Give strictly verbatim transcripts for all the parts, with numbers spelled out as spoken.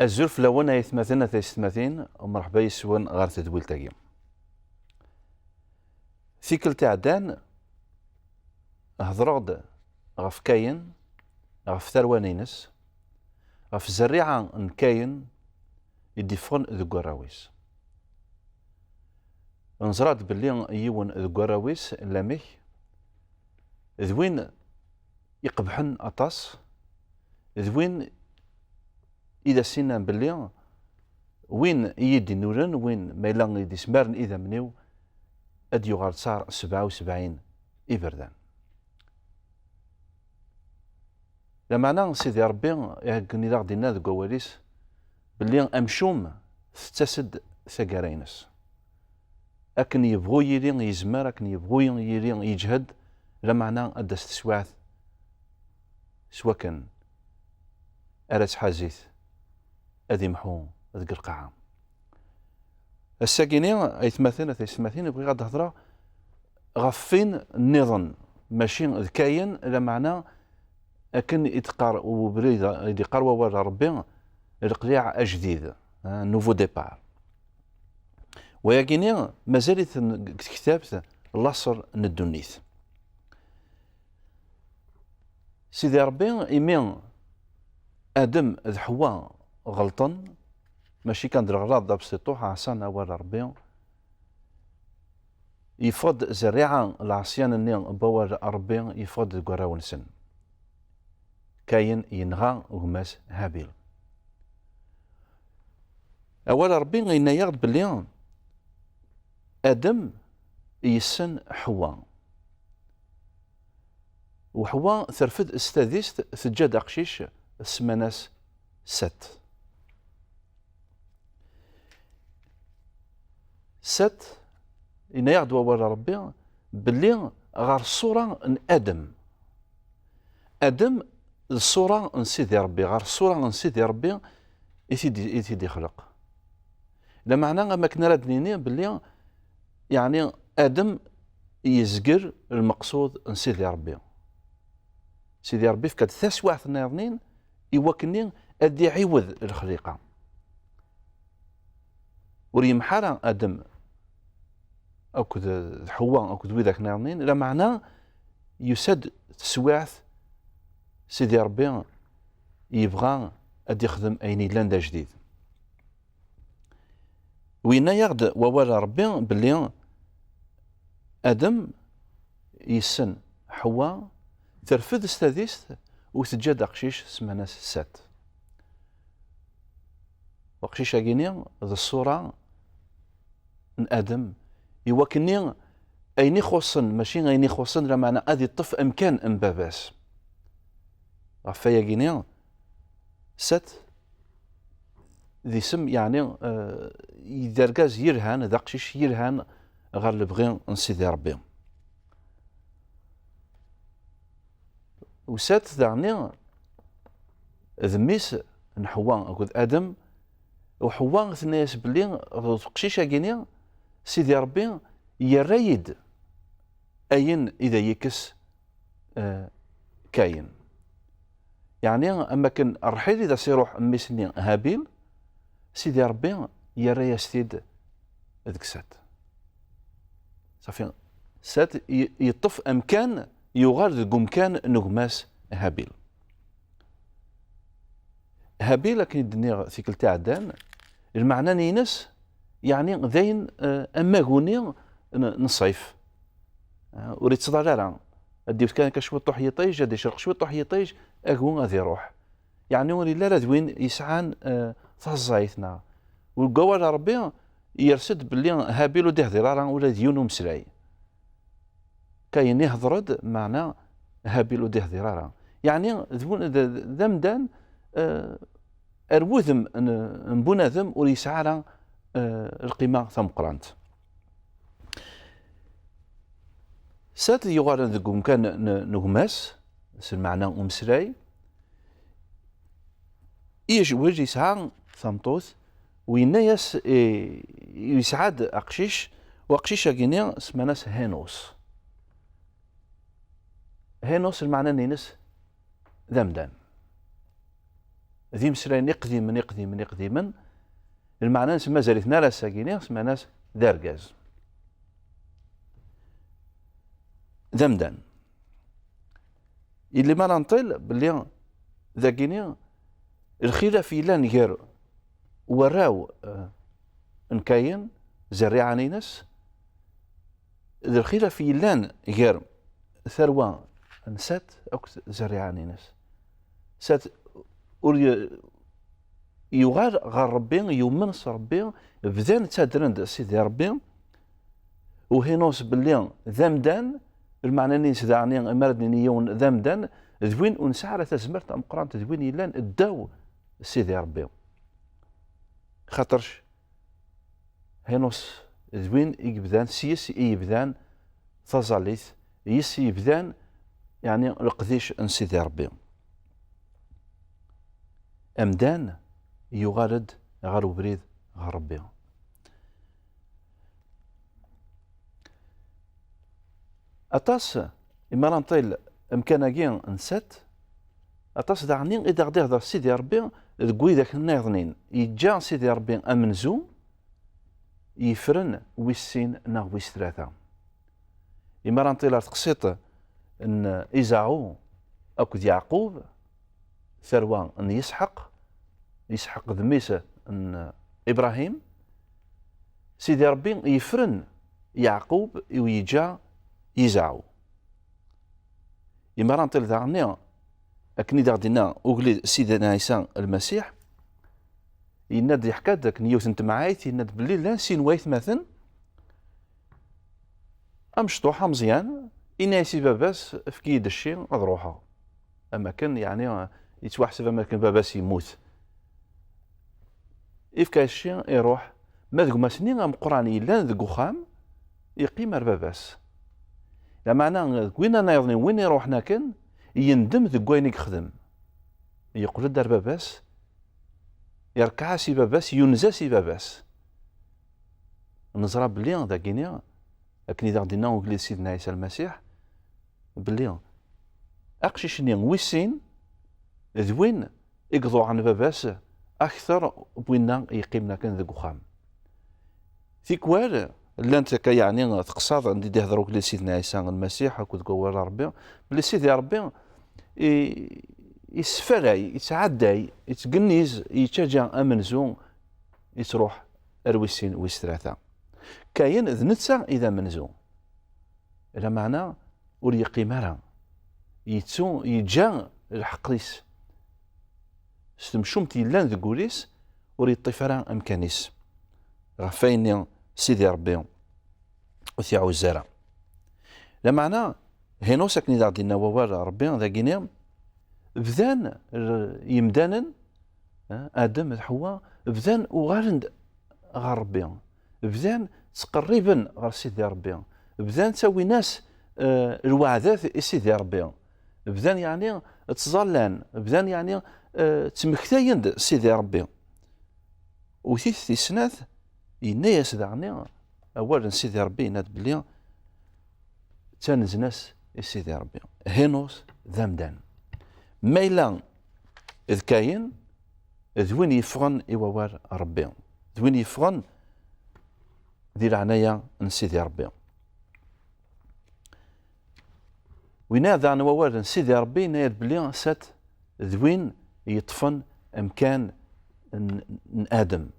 Azul fell-awen ay atmaten, a taysetmatin, u mreḥba yes-wen ɣer tedwilt-agi. Tikkelt iɛeddan, hedreɣ-d ɣef Kayen, ɣef tarwa-ines, ɣef zzerriɛa n Kayen i d-iffɣen deg warraw-is. Neẓra-d belli yiwen deg warraw-is, Lamek, d win iqebḥen aṭas, d win i d as-innan belli win i yi-d-inuren, win ma yella i d-ismaren idammen-iw, ad d-yuɣal ttṣar sebɛa u sebɛin iberdan. Lameɛna Sidi Ṛebbi akken i d aɣ-d-inna deg wawal-is belli amcum tettas-d taggara-ines. Akken yebɣu yili yezmer, akken yebɣu yili yeǧhed, lameɛna ad d-tas teswiɛt s wakken ara tḥaz-it ad imḥu deg lqaɛa. Ass-agi-ni, aytmaten, a taysetmatin, bɣiɣ ad d-hedreɣ ɣef win nniḍen, mačči d Kayen, lameɛna akken i d-teqqar ubrid, i d-iqqar wawal n Ṛebbi, leqliɛ ajdid, un nouveau départ. Wayagi-ni mazal-iten deg tektabt laṣel n ddunit. Sidi Ṛebbi, imi Adem d Ḥewwa ɣelṭen, mačči kan d leɣlaḍ d abesṭuḥ, ɛṣan awal n Ṛebbi, yeffeɣ-d zerriɛa n lɛeṣyan-nni n wawal n Ṛebbi, yeffeɣ-d deg warraw-nsen. Kayen yenɣa gma-s Habil. Awal n Ṛebbi yenna-yaɣ-d belli Adem yessen Ḥewwa. U Ḥewwa terfed s tadist, teǧǧa-d aqcic, tsemman-as Set. Set, yenna-yaɣ-d wawal n Ṛebbi belli ɣer ṣṣura n Adem. Adem d ṣṣura n Sidi Ṛebbi, ɣer ṣṣura n Sidi Ṛebbi i t-id-, i t-id-ixleq. Lameɛna, am akken ara d-nini belli, yeɛni, Adem yezger lmeqṣud n Sidi Ṛebbi. Sidi Ṛebbi yefka-d taswiɛt nniḍen i wakken ad d-iɛiwed lexliqa. Ur yemḥa ara Adem akked d Ḥewwa akked widak nniḍen, lameɛna yusa-d teswiɛt Sidi Ṛebbi yebɣa ad d-ixdem ayen yellan d ajdid. Winna-yaɣ-d wawal n Ṛebbi belli Adem yessen Ḥewwa, terfed s tadist u teǧǧa-d aqcic, semman-as Set. Aqcic-agi-ni d ṣṣura n Adem, i wakken-nni ayen ixuṣṣen, mačči ayen ixuṣṣen, lameɛna ad iṭṭef amkan n baba-s. Ɣef wayagi-ni, Set d isem, yeɛni, eh, d argaz yelhan, d aqcic yelhan ɣer lebɣi n Sidi Ṛebbi. U Set daɣni d mmi-s n Ḥewwa akked Adem, u Ḥewwa tenna-yas belli ɣef uqcic-agi-ni, Sidi Ṛebbi yerra-yi-d ayen i d ay-ikkes, eh, Kayen. Yeɛni, am akken ṛṛḥil i d as-iṛuḥ mmi-s-nni Habil, Sidi Ṛebbi yerra-yas-t-id deg Set. Safi, Set y-, yeṭṭef amkan, yuɣal deg umkan n gma-s Habil. Habil, akken i d-nniɣ tikkelt iɛeddan, lmeɛna-ines, yeɛni d ayen, eh, am aguni n, n ṣṣif. Eh, ur yettḍal ara. Ad d-iwet kan akka cwiṭuḥ yiṭij, ad d-icreq cwiṭuḥ yiṭij, agu ad iṛuḥ. Yeɛni ur yelli ara d win yesɛan, eh, taẓẓayt, neɣ. Deg wawal n Ṛebbi, yers-d belli Habil ur d-ihdir ara ula d yiwen umeslay. Kayen ihder-d, meɛna Habil ur d-ihdir ara. Yeɛni d bu-, d, d, d amdan, eh, ar wudem n, n bunadem ur yesɛi ara, eh, lqima tameqqrant. Set yuɣalen deg umkan n, n gma-s, s lmeɛna umeslay, yejweǧ, yesɛa tameṭṭut, u yenna-yas, eh, yesɛa-d aqcic, u aqcic-agi-ni semman-as Henus. Henus, lmeɛna-ines d amdan. d imeslayen iqdimen, iqdimen, iqdimen, lmeɛna-nsen mazal-iten ar ass-agi-ni, semman-as d argaz. D amdan. Yelli ma ara nṭil belli dagini lxilaf yellan gar warraw, eh, n Kayin, zerriɛan-ines, d lxilaf yellan gar tarwa n Sat akked zerriɛan-ines. Sat ur y-, yuɣal ɣer Ṛebbi, yumen s Ṛebbi, bdan ttadren-d Sidi Ṛebbi, u Hinus belli d amdan, lmeɛna-nni-ines daɣen, mi ara d-nini yiwen d amdan, d win ur nesɛi ara tazmert tameqqrant, d win yellan ddaw Sidi Ṛebbi. Xaṭerc Hinus d win i yebdan, s yes i yebdan taẓallit, yes i yebdan, yeɛni, leqdic n Sidi Ṛebbi. Amdan yuɣal-d ɣer ubrid ɣer Ṛebbi. Aṭas, imi ara nṭil amkan-agi n Sat, aṭas daɣen i d aɣ-d-ihder Sidi Ṛebbi deg widak nniḍnin. Yeǧǧa Sidi Ṛebbi amenzu, yefren wis sin neɣ wis tlata. Imi ara nṭil ar teqsiṭ n Izaɛu akked Yeɛqub, tarwa n Yisḥaq, Yisḥaq d mmi-s n Ibṛahim, Sidi Ṛebbi yefren Yeɛqub i u-yeǧǧa Izaɛu. Imi ara nṭil daɣen, akken i d aɣ-d-inna ugellid Sidna Ɛisa Lmasiḥ, yenna-d, yeḥka-d akken yiwet n temɛayt, yenna-d belli llan sin waytmaten, amecṭuḥ ameẓyan, yenna-yas i baba-s, efk-iyi-d cci ad ruḥeɣ. Am akken, yeɛni, yettwaḥseb am akken baba-s yemmut. Ifka-yas cci, iruḥ. Ma d gma-s-nni ameqqran yellan deg uxxam, yeqqim ar baba-s. Lameɛna deg win nniḍen, win iruḥen akken, yendem deg wayen i yexdem. Yeqqel-d ar baba-s, irkeɛ-as i baba-s, yunez-as i baba-s. Neẓra belli dagini, akken i d aɣ-d-inna ugellid Sidna Ɛisa Lmasiḥ, belli aqcic-nni wis sin d win i iḍuɛen baba-s akter n winna yeqqimen akken deg uxxam. Tikwal, llant akka, yeɛni, teqsaḍ anda i d-ihder ugellid Sidna Ɛisa Lmasiḥ akked wawal n Ṛebbi, belli Sidi Ṛebbi i-, yessefalay, yettɛedday, yettgenniz, yettaǧǧa amenzu, yettruḥ ar wis sin, wis tlata. Kayen d netta i d amenzu. Lameɛna ur yeqqim ara. Yettu, yeǧǧa lḥeqq-is. S temcumt yellan deg wul-is, ur yeṭṭif ara amkan-is. Ɣef wayenni Sidi Ṛebbi ur t-iɛuzz ara. Lameɛna Hinus, akken i d aɣ-d-inna wawal Ṛebbi dagini, bdan l-, yemdanen, eh, Adem d Ḥewwa, bdan uɣalen-d ɣer Ṛebbi. Bdan ttqerriben ɣer Sidi Ṛebbi. Bdan ttawin-as, eh, lweɛdat i Sidi Ṛebbi. Bdan, yeɛni, ttẓallan. Bdan, yeɛni, eh, ttmektayen-d Sidi Ṛebbi. Wwet-it tis snat, yenna-yas daɣen awal n Sidi Ṛebbi, yenna-d belli ttanzen-as i Sidi Ṛebbi. Hinus d amdan. Ma yella d Kayin, d win yeffɣen i wawal Ṛebbi, d win yeffɣen di leɛnaya n Sidi Ṛebbi. Winna daɣen wawal n Sidi Ṛebbi, yenna-yad belli Sat d win yeṭṭfen amkan n, n Adem,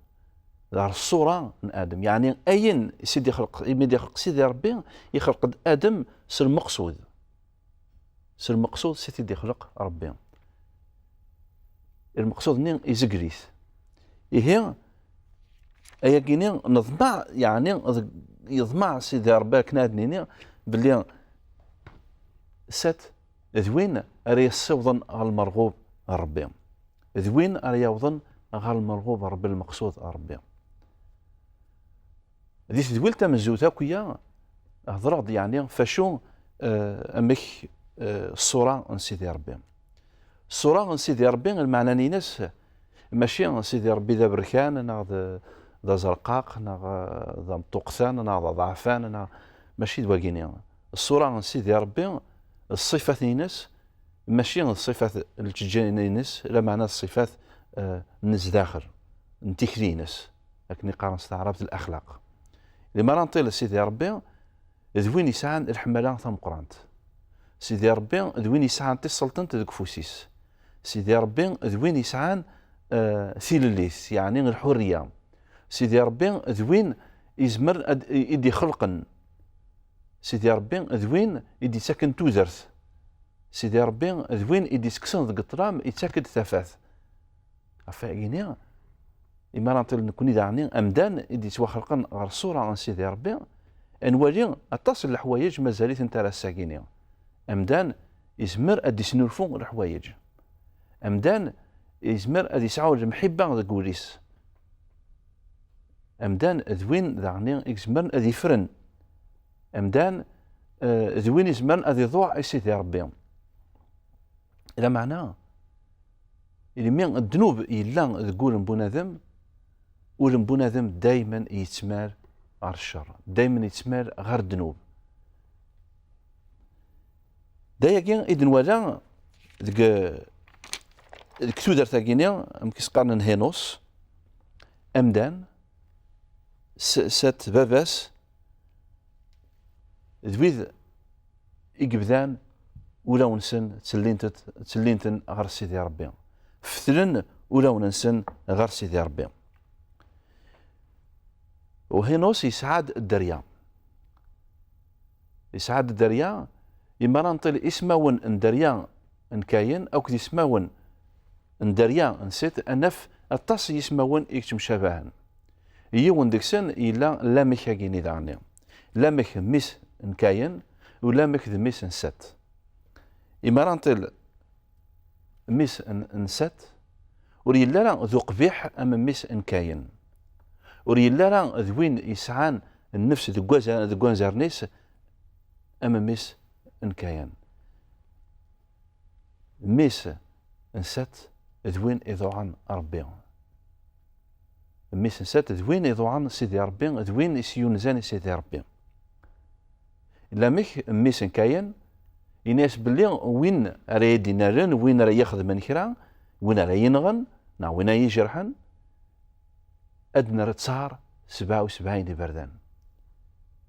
ɣer ṣṣura n Adem. Yeɛni ayen i s-id-ixleq, imi d-ixleq Sidi Ṛebbi, ixleq-d Adem s lmeqsud. S lmeqsud s i t-id-ixleq Ṛebbi. Lmeqsud-nni izegl-it. Ihi, ayagi-ni neḍmeɛ, yeɛni, deg, yeḍmeɛ Sidi Ṛebbi akken ad nini belli Sat d win ara yessiwḍen ɣer lmerɣub n Ṛebbi. D win ara yawḍen ɣer lmerɣub n Ṛebbi, lmeqsud n Ṛebbi. Di tedwilt tamenzut akk-ya, hedreɣ-d, yeɛni, f acu, eh, amek, eh, ṣṣura n Sidi Ṛebbi. Ṣṣura n Sidi Ṛebbi, lmeɛna-ines, mačči Sidi Ṛebbi d aberkan, neɣ d, d aẓerqaq, neɣ, eh, d ameṭṭuqtan, neɣ d aḍɛafan, neɣ, mačči d wagini. Ṣṣura n Sidi Ṛebbi, ṣṣifat-ines, mačči d ṣṣifat n lǧeǧǧa-ines, lameɛna d ṣṣifat eh, n zdaxel, n tikli-ines, akken i qqaren s taɛrabt, laxlaq. Lemmer ara nṭil Sidi Ṛebbi, d win yesɛan leḥmala tameqqrant. Sidi Ṛebbi d win yesɛan tiselṭent deg ufus-is. Sidi Ṛebbi d win yesɛan, eh, tilellit, yeɛni lḥurriya. Sidi Ṛebbi d win izemren ad, i d-ixelqen. Sidi Ṛebbi d win i d-yettaken tudert. Sidi Ṛebbi d win i d-yettekksen deg ṭṭlam, yettak-d tafat. Ɣef wayagi-nni, imi ara nṭil nekkni daɣen amdan i d-yettwaxelqen ɣer ṣṣura n Sidi Ṛebbi, ad nwali aṭas n leḥwayeǧ mazal-itent ar ass-agi-nni. Amdan izmer ad d-isnulfu leḥwayeǧ. Amdan izmer ad yesɛu lemḥibba deg wul-is. Amdan d win daɣen i izemren ad yefren. Amdan, eh, d win izemren ad iḍuɛ i Sidi Ṛebbi. Lameɛna, imi ddnub yella deg wul n bunadem, wul n bunadem daymen yettmal ɣer ccer, daymen yettmal ɣer ddnub. D ayagi i d-nwala deg, deg tudert-agi-nni, amek i s-qqaren, n Hinus, amdan, s-, Set, baba-s, d wid i yebdan ulawen-nsen ttellint-, ttellinten ɣer Sidi Ṛebbi. Fetlen ulawen-nsen ɣer Sidi Ṛebbi. U Hinus yesɛa-d dderya. Yesɛa-d dderya, imi ara nṭil ismawen n dderya n Kayen akked ismawen n dderya n Set, ad naf aṭas n yismawen i yettemcabahen. Yiwen deg-sen yella Lamek-agi-nni daɣen. Lamek mmi-s n Kayen, u Lamek d mmi-s n Set. Imi ara nṭil mmi-s n, n Set, ur yelli ara d uqbiḥ am mmi-s n Kayen. Ur yelli ara d win yesɛan nnefs deg waza-, deg wanzaren-is am mmi-s n Kayen. Mmi-s n Set d win iḍuɛen Ṛebbi. Mmi-s n Set d win iḍuɛen Sidi Ṛebbi, d win i s-yunzan i Sidi Ṛebbi. Lamek, mmi-s n Kayen, ini-as belli win ara yi-d-inarren, win ara yi-xedmen kra, win ara yi-nɣen, neɣ win ara yi-jerḥen, ad d-nerr ttaṛ sebɛa u sebɛin iberdan.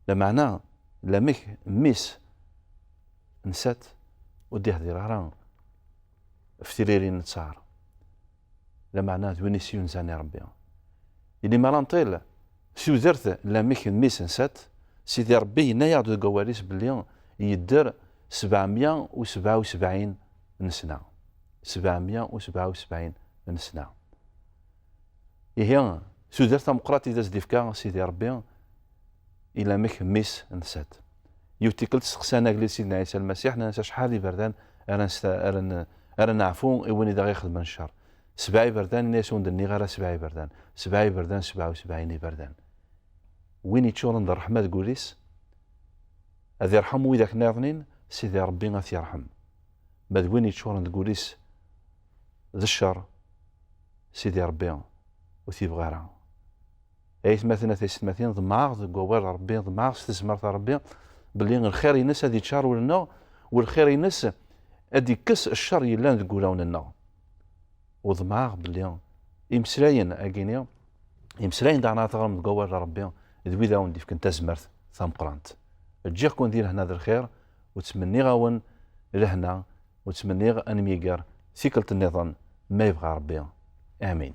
Lameɛna, Lamek, mmi-s n Set, ur d-ihdir ara f tiririn n ttaṛ. Lameɛna d win i s-yunzan i Ṛebbi. Ini mi ara nṭil, tudert Lamek d mmi-s n Set, Sidi Ṛebbi yenna-yaɣ-d deg wawal-is belli yedder sebɛemya u sebɛa u sebɛin n sna. Sebɛemya u sebɛa u sebɛin n sna. Ihi, tudert tameqqrant i d as-d-ifka Sidi Ṛebbi i Lamek, mmi-s n Set. Yiwet tikkelt steqsan agellid Sidna Ɛisa Lmasiḥ, nnan-as acḥal iberdan ara nsta-, ara n-, ara neɛfu i win i d aɣ-ixedmen ccer. Sebɛa iberdan, ini-as ur d-nniɣ ara sebɛa iberdan. Sebɛa iberdan, sebɛa u sebɛin iberdan. Win yeččuren d ṛṛeḥma deg wul-is, ad irḥem widak nniḍnin, Sidi Ṛebbi ad t-yerḥem. Ma d win yeččuren deg wul-is d ccer, Sidi Ṛebbi ur t-yebɣi ara. Ay atmaten, a taysetmatin, ḍemɛeɣ deg wawal n Ṛebbi, ḍemɛeɣ s tezmert n Ṛebbi, belli lxir-ines ad yeččar ul-nneɣ, u lxir-ines ad d-ikkes ccer yellan deg wulawen-nneɣ. U ḍemɛeɣ belli imeslayen-agi-ni, imeslayen daɣen ara teɣrem deg wawal n Ṛebbi, d wid ara wen-d-ifken tazmert tameqqrant. Ǧǧiɣ-ken di lehna d lxir, u ttmenniɣ-awen lehna, u ttmenniɣ ad nemyeger tikkelt nniḍen, ma yebɣa Ṛebbi. Amin.